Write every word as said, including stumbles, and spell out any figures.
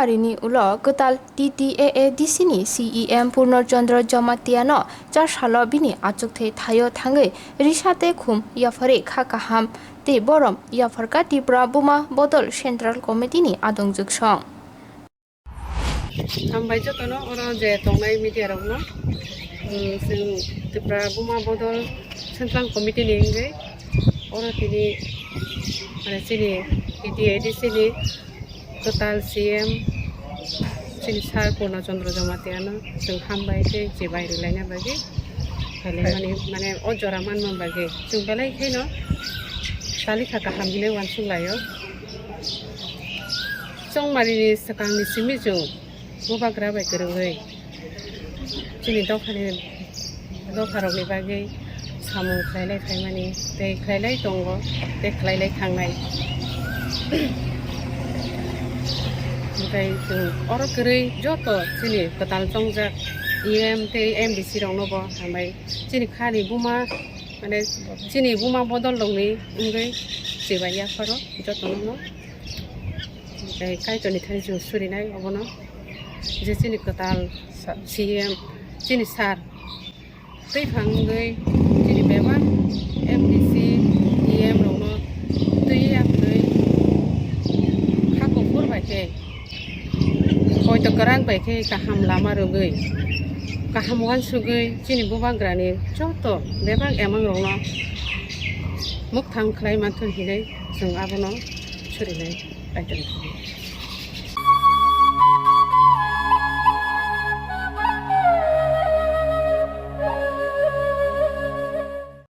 Arini ulo kwtal T T A A D C ni C E M Purno Chandra Jamatia no char salo bini achukthai thaio thangwi risa tei khum yapharwi kha kaham tei borom yapharkha Tripura Buma Bodol Central Committee ni adong juksong. Hambai jotono oro je tongnai media rokno. Hmm, chwng Tripura Buma Bodol Central Committee ni wngwi oro tini, mane, chini T T A A D C ni kwtal C M chini sir Purno Chandra Jamatia no chwng hambai tei chibai rwlaina bagwi phailaimani, mane, o jora manma bagwi chwng belai kheno talikha kaham hinwi uansuk laio. Chongmari ni swkang ni simi chwng bubagra bai kwrwngwi chini dophani, dopharokni bagwi samung khlailai phaimani tei khlailai tongo tei khlailai thangnai. Hwnkhe chwng oro kwrwi joto chini kwtal chongjak E M tei M D C rokno bo hambai chini khani buma, mane, chini buma bodol rokni wngwi chibai yapharo jotono no. Tei Kaitorni thani chwng surinai obono, je chini kwtal C M, chini sir twi phang wngwi chini bebak M D C, E M rokno twi ya phwrwi kha kuphur bai khe, poito kwrak bai khe kaham lama rwgwi, kaham uansugwi chini bubagrani joto bebak emang rokno mukthang khlai manthun hinwi chwng abono surinai Kaitorni thani.